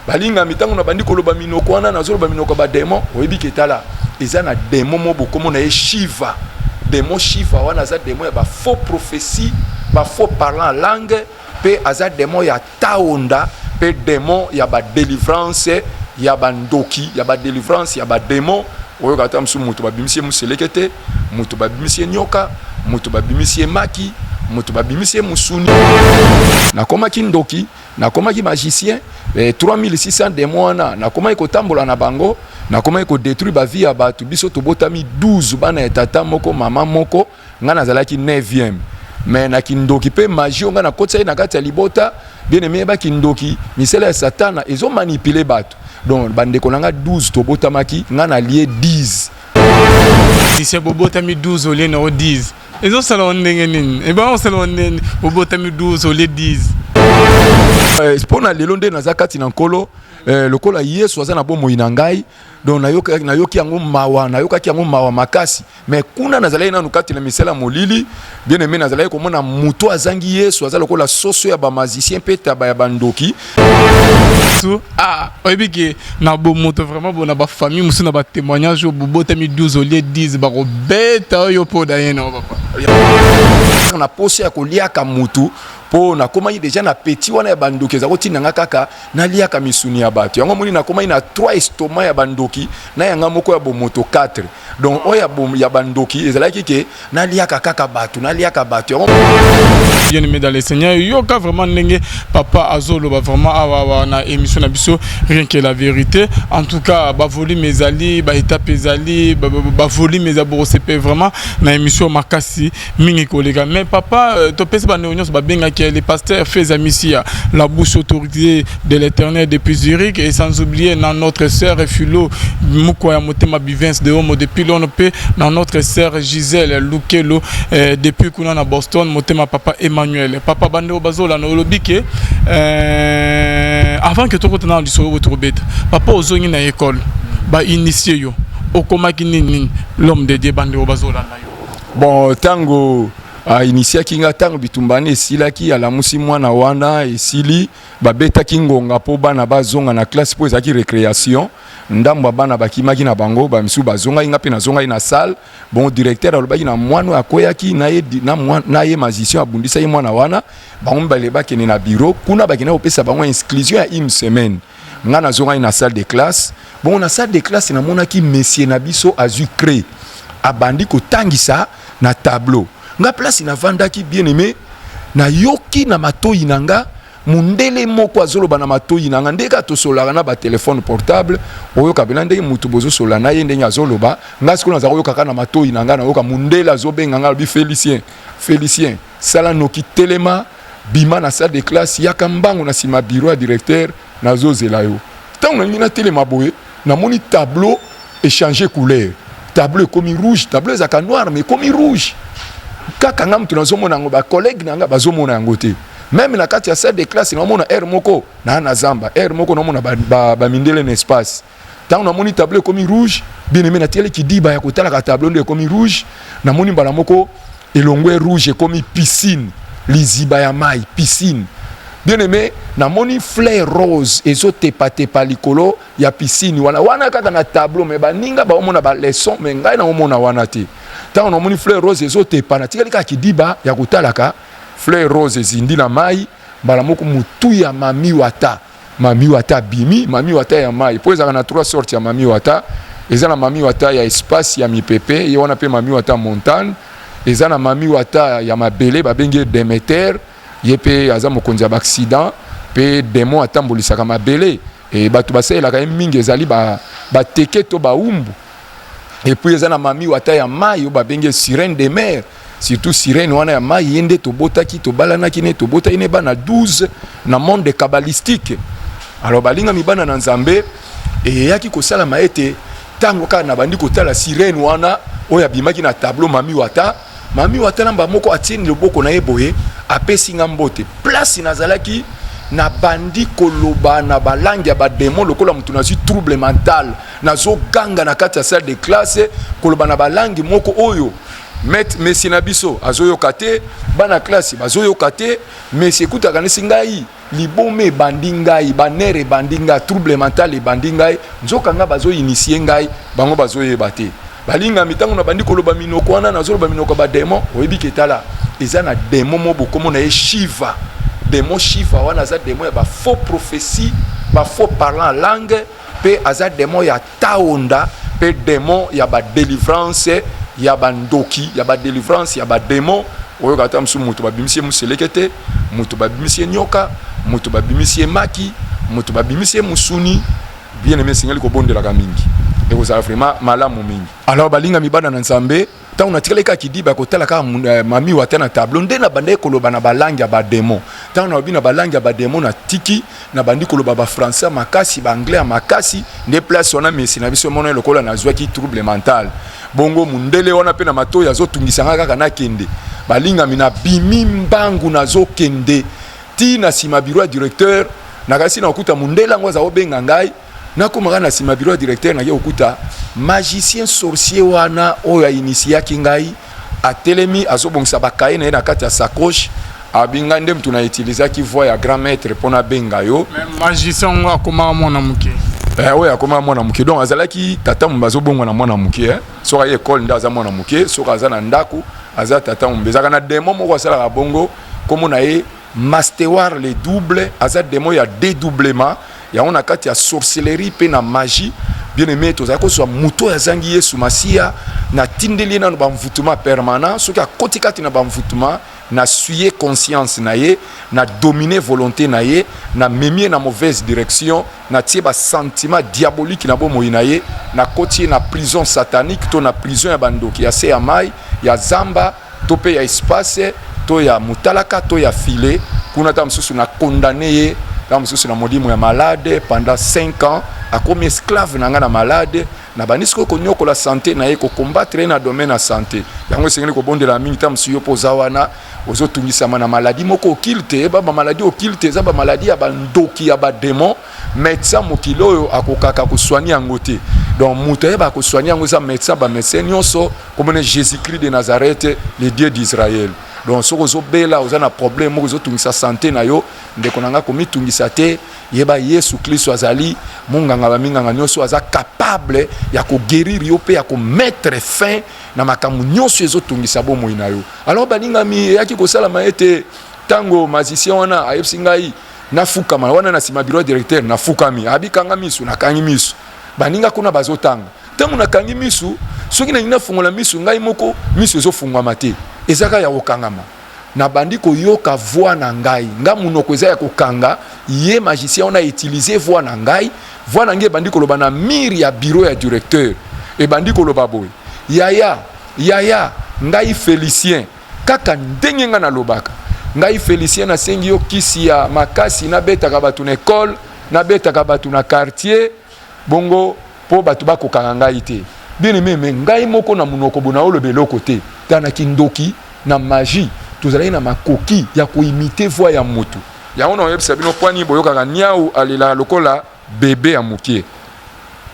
Balingami, ntango nabandi koloba minoko wana, nazoloba minoko ya bademon. Oyebi ke tala, eza na demon mo bokomo na ye Shiva. Demon Shiva wana aza demon ya bafaux prophétie, bafaux parlant langue, mpe aza demon ya taonda, mpe demon ya badelivrance ya bandoki, ya badelivrance ya bademon. Oyoka ata mosusu moto babimisi ye moseleke te, moto babimisi ye nyoka, moto babimisi ye maki, moto babimisi ye mosuni. Nakomaki ndoki, nakomaki magicien. 3600 démons wana, nakomaki kotambola na bango, nakomaki kodétruire bavie ya bato. Biso tobotami 12 bana ya tata moko, mama moko. Ngai nazalaki 9e, mais na kindoki mpe magie oyo ngai nakotisaki na kati ya libota, bien aimé, yebaki ndoki, misala ya Satana ezomanipuler bato. Donc bandeko na ngai 12, tobotamaki, ngai nalie 10. Sise bobotami 12, olie na o 10, ezosala o ndenge nini? Eba osala o ndenge bobotami 12, olie 10? Mpo na lelo nde naza kati na Nkolo, lokola Yesu aza na bomoi na ngai. Donc nayoki yango mawa, nayokaki yango mawa makasi. Mais kuna nazalaki nanu kati na misala molili. Bien aimé, nazalaki komona moto azangi Yesu aza lokola soso ya bamagicien mpe taba ya bandoki. Su ah, oyebi ke na bomoto vraiment bo na bafamille mosusu, na batémoignage oyo bobotami 12, olie 10, bakobeta oyo mpo da ye na papa. Na posa ya koliaka mutu, mpo nakomaki déjà na peti wana ya bandoki, eza kotinda nga kaka naliaka misuni ya bato. Yango moni nakomaki na 3 estomac ya bandoki na yanga moko ya bomoto 4. Donc oyo ya bandoki ezalaki ke naliaka kaka bato, naliaka bato yango. Bien aimé dans le Seigneur, yoka vraiment ndenge papa azoloba vraiment awa awa na émission na biso Rien que la vérité. En tout cas, bavolume ezali, baétape ezali, bavolume eza bokosepe vraiment na émission makasi mingi koleka. Mais papa, topesi bandeko nyonso babengaki le pasteur Feza Misia, la bouche autorisée de l'Éternel depuis Zurich, et sans oublier na notre sœur Philo Mukwa ya Motema Bivens de Homo depuis Londres, mpe na notre sœur Gisèle Lukelo depuis kuna na Boston, motema papa Emmanuel. Papa, bandeko bazolanda, olobi ke avant ke tokota na lisolo oyo tokobeta, papa ozongi na école, bainitie yo, okomaki nini nini, l'homme de Dieu? Bandeko bazolanda yo. Bon, ntango ainitiaki nga, ntango bitumba wana esilaki, alamusi mwana wana, esili, babetaki ngonga mpo bana bazonga na classe, mpo ezalaki récréation. Ndambo ya bana bakimaki na bango, bamisusu bazongaki, nga mpe nazongaki na salle. Bon, directeur alobaki na mwana oyo akweyaki na ye, na ye magicien abundisaki mwana wana, bango mibale bakende na bureau. Kuna bakende kopesa bango exclusion ya une semaine. Nga nazongaki na salle de classe. Bon, na salle de classe, namonaki monsieur na biso azwi craie, abandi kotangisa na tableau. Nga place navandaki, bien aimé, nayoki na matoi na nga mundele moko azoloba na matoi na nga, ndenge kaka tosololaka na batelefone portable. Oyoka pena ndenge motu bozosolola na ye, ndenge azoloba. Nga sikoyo naza koyoka kaka na matoi na nga, nayoka mundele azobenga nga, alobi: "Félicien, Félicien, sala noki, telema, bima na salle de classe, yaka mbangu na nsima bureau ya directeur, nazozela yo." Ntango nalingi natelema boye, namoni tableau echanger couleur, tableau ekomi rouge. Tableau ezalaka noir, mais ekomi rouge. Kaka nga moto nazomona yango, bacollègue na nga bazomona yango te. Même na kati ya salle de classe, naomona aire moko naa na zamba, aire moko naomona bamindele na espace. Ntango namoni tableau ekomi rouge, bien aimé, natieli kidiba ya kotalaka tableau nde ekomi rouge. Namoni mbala moko elongwe rouge, ekomi piscine, liziba ya mai, piscine. Bien aimé, namoni fleur rose ezotepatepa likolo ya piscine wana. Wana kaka na tableau, mais baninga baomona baleçon, mais ngai naomona wana te. Ntango namoni fleur rose ezotepa, natikali kaka kidiba ya kotalaka fleur rose ezindi na mai. Mbala moko motu ya mami wata, mami wata abimi, mami wata ya mai, mpo ezalaka na trois sortes ya mami wata. Eza na mami wata ya espace, ya mipepe, ye wana mpe mami wata montagne. Eza na mami wata ya mabele, babengi ye Demeter, ye mpe aza mokonzi ya baaccident mpe démon atambolisaka mabele. E bato basalelaka ye mingi ezali bateke to baumbu. Et puis eza na mami wata ya mai oyo babengi ye sirène de mer. Surtout sirène wana ya mai, ye nde tobotaki, tobalanaki ne, tobotaki ne bana 12 na monde kabbalistique. Alors balingami bana na Nzambe, eyaki kosalama ete ntango kaka nabandi kotala sirène wana oyo abimaki na tableau, mami wata, mami wata namba moko atie loboko na ye boye, apesi nga mbote. Place nazalaki, nabandi koloba na balangue ya badémon lokola moto nazwi trouble mental. Nazoganga na kati ya salle de classe, koloba na balangue moko oyo maître, monsieur na biso azoyoka te, bana classe bazoyoka te. Monsieur ekutaka nesi ngai. Liboma ebandi ngai, banerfs ebandi ngai, trouble mental ebandi ngai. Nzoka ngai bazoinitier ngai, bango bazoyeba te. Balingami, ntango nabandi koloba minoko wana, nazoloba minoko ya badémon. Oyebi ke tala, eza na démon mo bokomo na ye Shiva. Démon Shiva wana aza démon ya bafaux prophétie, bafaux parlant langue, mpe aza démon ya taonda, mpe démon ya badélivrance ya bandoki, ya badélivrance ya badémon. Oyoka ata mosusu moto babimisi ye moseleke te, moto babimisi ye nyoka, moto babimisi ye maki, moto babimisi ye mosuni. Bien aimé, esengeli kobondelaka mingi, ekozala vraiment malamu mingi. Alors balingami, bana na Nzambe, ntango natikali kaka kidiba kotala kaka mami wata na tableau, nde nabandaki koloba na balangue ya badémon. Ntango nalobi na balangue ya badémon, natiki, nabandi koloba bafrançais ya makasi, baanglais ya makasi. Nde place wana mesi na biso mona lokola nazwaki trouble mental. Bongo mundele wana mpe na matoi azotungisanga kaka nakende. Balingami, nabimi mbangu, nazokende ti na nsima bureau ya directeur. Nakasi na kokuta mundele yango aza kobenga ngai. Nakomaka na nsima bureau ya directeur, nake kokuta magicien sorcier wana oyo ainitiaki ngai atelemi, azobongisa bakaye na ye na kati ya sacoche. Abi ngai nde mutu na utilisaki voix ya grand maître mpo nabenga yo. Magicien yango akomaka mwana moke? Oyo akomaka mwana moke, donc azalaki tata mombe azobongwa na mwana moke, eh. Soki aye ekole nde aza mwana moke, soki aza na ndako aza tata mombe. Ezalaka na démon moko asalaka bongo, kombo na ye Mastewar le double. Aza démon ya dédoublement. Yango na kati ya sorcellerie mpe na magie, bien aimé, tozali kozwa moto oyo azangi Yesu Masiya, natindeli ye nano bamvutuma permanent. Soki akoti kati na bamvutuma, na souiller conscience na ye, na dominer volonté na ye, na memi ye na mauvaise direction, natie basentiment diabolique na bomoi na ye, nakoti ye na prison satanique to na prison ya bandoki ya se ya mai, ya zamba to mpe ya espace to ya motalaka to ya file kuna. Ta mosusu na condamné ye, ta mosusu na molimo ya malade pendant 5 ans, akomi esclave na ngai na malade. Na bandi sikoyo konyokola santé na ye, kocombattre ye na domaine ya santé. Yango esengeli kobondela mingi. Ta mosusu yo mpo oza wana, ozotungisama na maladie moko occulte. Eba bamaladie occulte eza bamaladie ya bandoki, ya badémon. Médecin mokili oyo akokaka kosoigner yango te. Donc moto ayebaka kosoigner yango eza médecin bamédecin nyonso, komona Jésus-Christ de Nazareth, le Dieu d'Israël. Donc soki ozobela, oza na problème moko ezotungisa santé na yo, ndeko na nga, komitungisa te. Yeba Yesu Kristo azali monganga baminganga nyonso, aza capable ya koguérir yo mpe ya komettre fin na makambo nyonso ezotungisa bomoi na yo. Alors balingami, eyaki kosalama ete ntango magicien wana ayebisi ngai nafukama wana na nsima bureau directeur, nafukami. Abikanga misu, nakangi misu. Baninga kuna bazotanga. Ntango nakangi misu, soki nalingi nafungola misu ngai moko, misu ezofungwama te, eza kaka ya kokangama. Nabandi koyoka voix na ngai. Nga monoko eza ya kokanga. Ye magicien wana utiliser voix na ngai. Voix na ngai ebandi koloba na mur ya bureau ya directeur, ebandi koloba boye: "Yaya, yaya, ngai Félicien." Kaka ndenge ngai nalobaka: "Ngai Félicien, nasengi yo kisi ya makasi. Nabetaka bato na ekole, nabetaka bato na quartier, bongo mpo bato bakokanga ngai te." Bien aimé, mais ngai moko na monoko bona oloba eloko te. Tala, kindoki na magie, tozalaki na makoki ya koimiter voix ya motu. Yango na oyebisa bino pwani boyokaka niau alelaka lokola bebe ya moke.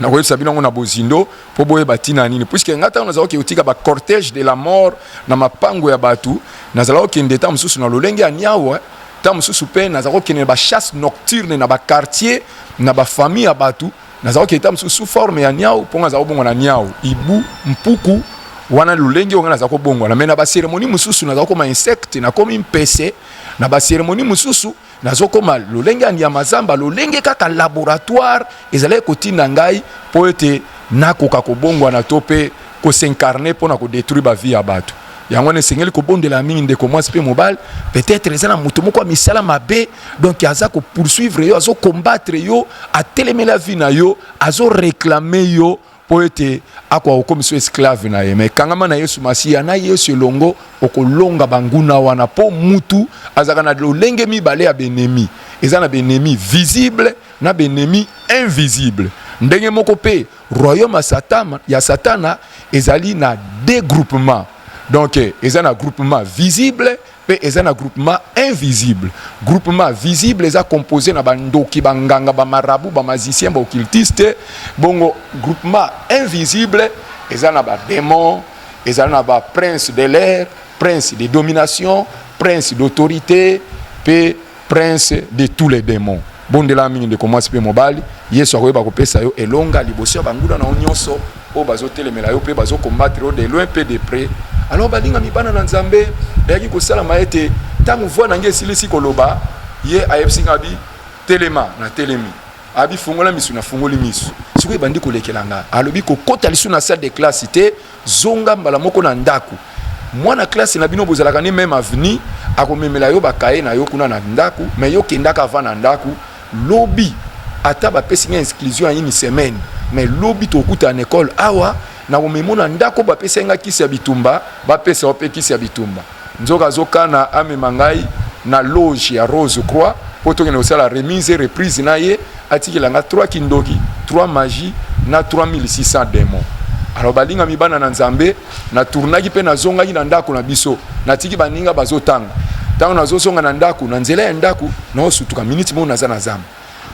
Nakoyebisa bino yango na bozindo mpo boyeba ntina nini, puisque ngai ntango nazalaki kotika bacortège de la mort na mapango ya bato, nazalaki kokende ntango mosusu na lolenge ya niau, ntango mosusu mpe nazalaki kokende na bachasse nocturne na baquartier, na bafamille ya bato. Nazalaki kokende ntango mosusu sous forme ya niau, mpo nga nazalaki kobongwa na niau, ibu, mpuku wana, lolenge oyo ngai nazalaki kobongwana. Mais na bacérémonie mosusu nazalaki koma insecte, nakomi mpese. Na bacérémonie mosusu nazokoma lolenge ya nyama zamba, lolenge kaka laboratoire ezalaki kotinda ngai mpo ete nakoka kobongwana to mpe kos'incarner mpona kodétruire bavie ya bato. Yango wana esengeli kobondela mingi, ndeko mwasi mpe mobali. Peut-être eza na moto moko ya misala mabe, donc aza kopoursuivre yo, azocombattre yo, atelemela vie na yo, azoréclamer yo mpo ete akoka kokomisa esclave na ye. Mais kangama na Yesu Masiya, na Yesu elongo okolonga banguna wana, mpo mutu azalaka na lolenge mibale ya baennemi: eza na baennemi visible na baennemi invisible. Ndenge moko mpe royaume ya Satana, ya Satana ezali na deux groupements. Donc eza na groupement visible mpe eza na groupement invisible. Groupement visible eza composé na bandoki, banganga, bamarabout, bamagicien, baoccultiste. Bongo groupement invisible eza na badémon, eza na baprince de l'air, prince de domination, prince d'autorité mpe. Prince de tous les demons. Bondela mingi, ndeko mwasi mpe mobali. Yesu akoyeba kopesa yo elonga liboso ya banguna na yo nyonso oyo bazotelemela yo mpe bazokombattre yo de loin mpe de près. Alors, balingami bana na Nzambe, eyaki kosalama ete ntango voix na ngai esilisi koloba, ye ayebisi ngai, abi: "Telema." Natelemi. Abi: "Fungola misu." Nafungoli misu. Sikoyo ebandi kolekela nga. Alobi: "Kokota lisu na salle de classe te, zonga mbala moko na ndako. Mwana classe na bino bozalaka ni même avenue, akomemela yo bakaye na yo kuna na ndako, mais yo kendaka avant na ndako. Lobi, ata bapesi nga exclusion ya une semaine, mais lobi tokutana na ekole awa, nakomema na ndako. Bapesi nga kisi ya bitumba, bapesa yo mpe kisi ya bitumba." Nzoka azokana amema ngai na loge ya Rose Croix mpo tokende kosala remise et reprise na ye, atikela nga 3 kindoki, 3 magie na 3600 démon. Alors, balingami bana na Nzambe, natournaki mpe nazongaki na ndako na biso, natiki baninga bazotanga. Ntango nazozonga na ndako, na nzela ya ndako, naosutuka. Miniti moko naza na zamba,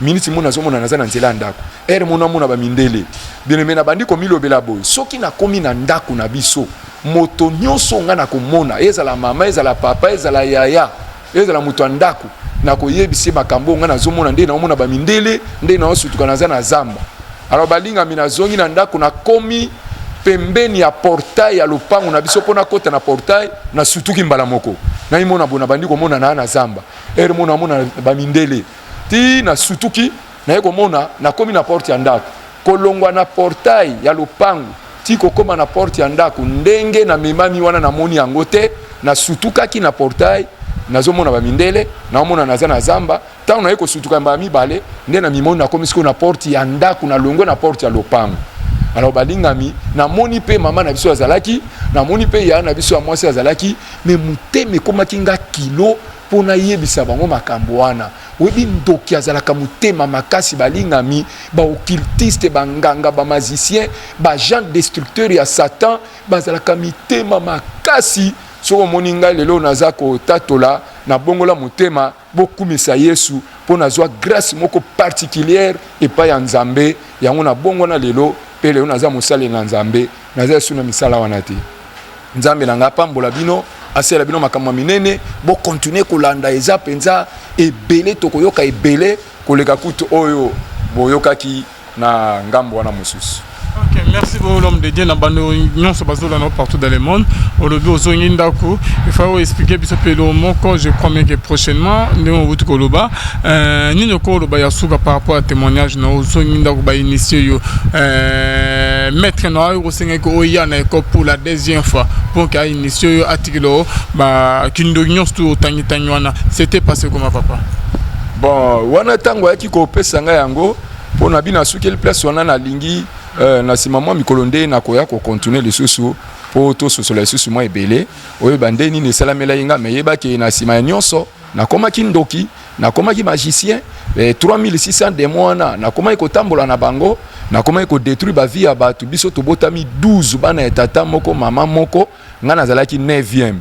miniti moko nazomona naza na nzela ya ndako, ere mona amona bamindele. Bien-aimé, nabandi komilobela boye: soki nakomi na ndako na biso, moto nyonso nga nakomona, ezala mama, ezala papa, ezala yaya, ezala moto ya ndako, nakoyebisa makambo nga nazomona, nde naomona bamindele, nde naosutuka naza na zamba. Alors, balingami, nazongi na ndako, nakomi pembeni ya portail ya lopango na biso mpo nakota na portail, nasutuki mbala moko. Naimona boye, nabandi komona na zamba, ere mona amona bamindele, ti nasutuki, naye komona nakomi na porte ya ndako. Kolongwa na portail ya lopango ti kokóma na porte ya ndako, ndenge namemami wana, namoni yango te. Nasutukaki na portail, nazomona bamindele, naomona naza na zamba. Ntango naye kosutuka mbala mibale, nde na mimoni nakomi sikoyo na porte ya ndako, nalongwe na porte ya lopango. Alors, balingami, namoni mpe mama na biso azalaki, namoni mpe yaya na biso ya mwasi azalaki, mais motema ekomaki nga kilo mpo nayebisa bango makambo wana. Oyebi, ndoki azalaka motema makasi. Balingami, baoccultiste, banganga, bamagicien, baagent destructeur ya Satan bazalaka mitema makasi. Soki omoni ngai lelo naza kotatola, nabongola motema, bokumisa Yesu, mpo nazwa grâce moko particulière epai ya Nzambe. Yango nabongwana lelo, mpe lelo naza mosaleli na Nzambe, naza esu na misala wana te. Nzambe na ngai apambola bino, asala bino makambo ya minene. Bokontinue kolanda, eza mpenza ebele, tokoyoka ebele koleka kutu oyo boyokaki na ngambo wana mosusu. Ok, merci beaucoup, l'homme de Dieu. Na bando nyonso bazolanda partout dans le monde. Olobi ozongi ndako, il faut expliquer biso mpe eloko moko. Je crois bien que prochainement, ndenge outi koloba, nini okoloba ya suka par rapport à témoignage na ozongi ndako, bainitie yo, maître na oyo kosengaki oya na école pour la deuxième fois pour que ainitie yo, atikela o bakindoki nyonso tu otangitangi wana? C'était passé comment, papa? Bon, wana ntango ayaki kopesa ngai yango mpo na bino, asukeli place wana. Nalingi na nsima mwa mikolo nde nakoya kokontinue lisusu mpo tososola lisusu mwa ebele, oyeba nde nini esalamelaki nga. Mais yebaki, na nsima ya nyonso, nakomaki ndoki, nakomaki magicien, 3600 démons wana nakomaki kotambola na bango, nakomaki kodétruire bavie ya bato. Biso tobotami 12 bana ya tata moko, mama moko, ngai nazalaki 9e.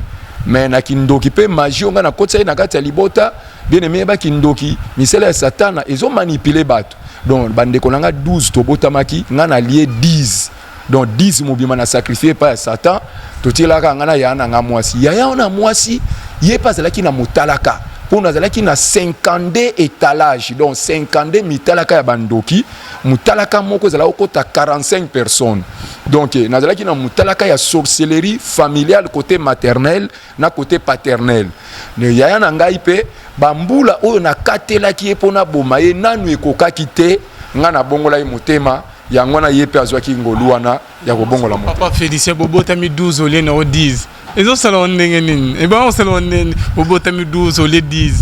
Mais na kindoki mpe magie oyo ngai nakotisaki na kati ya libota, bien aimé, yebaki, ndoki, misala ya Satana ezomanipuler bato. Donc bandeko na nga 12 tobotamaki, ngai nalie 10, donc 10 mobima na sacrifie epai ya Satan. Totielaka ngai na yaya na nga mwasi. Yaya wana mwasi, ye mpe azalaki na motalaka, mpo nazalaki na 52 étalage, donc 52 mitalaka ya bandoki. Motalaka moko ezalaki kokota 45 personnes. Donc nazalaki na motalaka ya sorcellerie familiale, côté maternel na côté paternel. Yaya na ngai mpe, bambula oyo nakatelaki ye mpo naboma ye nanu ekokaki te. Ngai nabongola ye motema, yango wana ye mpe azwaki ngolu wana ya kobongola motema. Papa Félicien, bobotami 12, olie na o 10, ezosala o ndenge nini? Ebanga osala o ndenge bobotami 12, olie 10?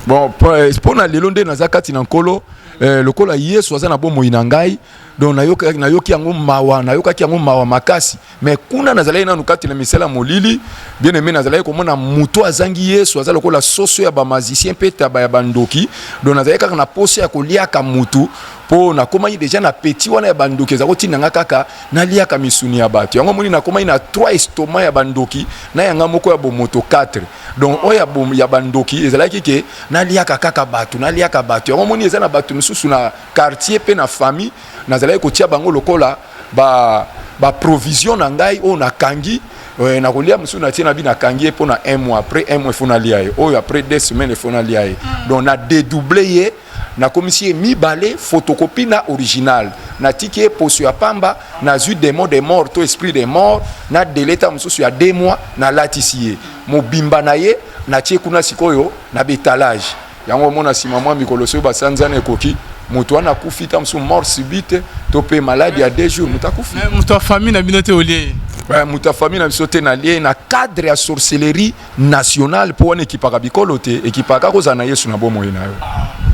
Bon, mpo na lelo nde naza kati na Nkolo, lokola Yesu aza na bomoi na ngai, donc nayoki yango mawa, nayokaki yango mawa makasi. Mais kuna nazalaki nanu kati na misala molili. Bien aimé, nazalaki komona moto azangi Yesu aza lokola soso ya bamagicien mpe taba ya bandoki. Donc nazalaki kaka na posa ya koliaka mutu, mpo nakomaki déjà na peti wana ya bandoki, eza kotinda nga kaka naliaka misuni ya bato. Yango moni nakomaki na 3 estomac ya bandoki na yanga moko ya bomoto 4. Donc oyo ya bandoki ezalaki ke naliaka kaka bato, naliaka bato. Yango moni eza na bato mosusu na quartier mpe na famille, nazalaki kotia bango lokola ba provision na ngai oyo nakangi. Nakolia mosusu, natie na bi, nakangi ye mpo na un mois. Après un mois, efo nalia ye oyo. Après 2 semaines, efo nalia ye. Donc na dédouble ye, nakomisi ye mibale, photocopie na original. Natiki ye poso ya pamba, nazwi démon de mort to esprit de mort na délai ta mosusu ya 2 mois, nalatisi ye mobimba na ye, natie kuna. Sikoyo na betalage yango, omona nsima mwa mikolo, soki basanzana ekoki, moto wana akufi, ta mosusu mort subite to mpe maladie ya 2 jours, moto akufi. Moto ya famille na bino te olie ye? Moto ya famille na biso te. Nalie na cadre ya sorcellerie nationale, mpo wana ekipaka bikolo te, ekipaka kozala na Yesu na bomoi na yo.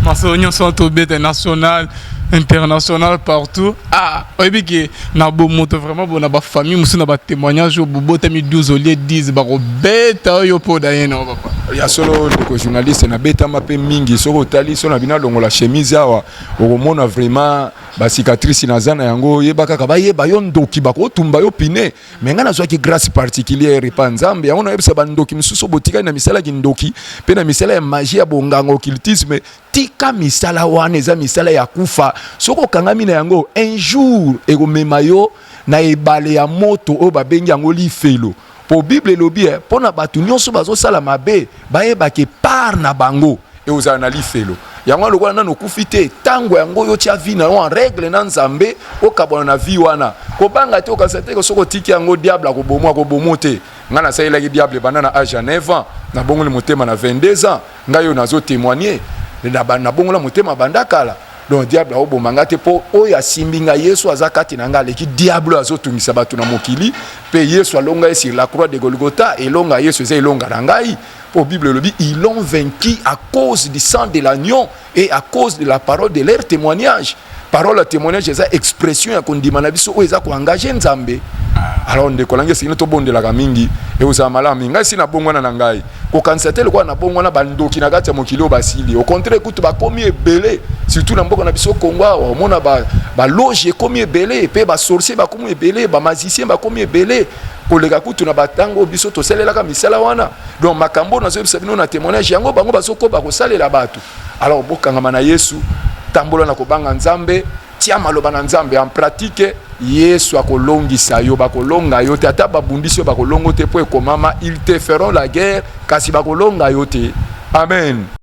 Masolo nyonso tobeta, national, international, partout. Ah, oyebi ke na bomoto vraiment bo na bafamille mosusu, na batémoignage oyo bobotami 12, olie 10, bakobeta oyo mpo da ye na papa. Ya solo, ndeko journaliste, nabetama mpe mingi. Soki otali so na bino, alongola chemise awa, okomona vraiment bacicatrice naza na yango. Yeba kaka, bayeba yo ndoki, bakotumba yo pine. Me ngai nazwaki grâce particulière epa Nzambe. Yango nayebisa bandoki mosusu: botikali na misala ya kindoki mpe na misala ya magie, ya bonganga, occultisme, tika misala wana, eza misala ya kufa. Soki okangami na yango, un jour ekomema yo na ebale ya moto oyo babengi yango lifelo. Po Bible elobi mpo na bato nyonso bazosala mabe, bayebake part na bango ekozala na lifelo. Yango lokola nano okufi te, ntango yango oyo otia vie na yo en règle na Nzambe, okabwana na vie wana. Kobanga te, okanisa te soki otiki yango, diable akobomwa. Akobomo te. Ngai nasalelaki diable banda na age ya 9 ans, nabongoli motema na 22 ans. Ngai oyo nazotémoigne, nabongola motema banda kala. Donc diable aoboma nga te, mpo oyo asimbi ngai, Yesu aza kati na ngai, aleki diable oyo azotungisa bato na mokili. Mpe Yesu alonga ye sur la croix de Golgotha. Elonga Yesu eza elonga na ngai, mpo Bible elobi: "Ils l'ont vaincu à cause du sang de l'agneau et à cause de la parole de leur témoignage." Parole ya témoignage eza expression ya kondima na biso oyo eza koengage Nzambe. Alors ndeko langi, esengeli tobondelaka mingi, ekozala malamu mingi. Ngai si nabongwana na ngai, kokanisa te lokola nabongwana, bandoki na kati ya mokili oyo basili. Au contraire kutu, bakomi ebele, surtout na mboka na biso Kongo awa. Omona baloge ekomi ebele, mpe basorcier bakomi ebele, bamagicien bakomi ebele koleka kutu na batango biso tosalelaka misala wana. Donc makambo oyo nazoyebisa bino na témoignage, yango bango bazokoba kosalela bato. Alors bokangama na Yesu, tambola na kobanga Nzambe, tia maloba na Nzambe en pratique. Yesu akolongisa yo, bakolonga yo te. Ata babundisi yo, bakolongo te, mpo ekomama: "Ils te feront la guerre, kasi bakolonga yo te." Amen.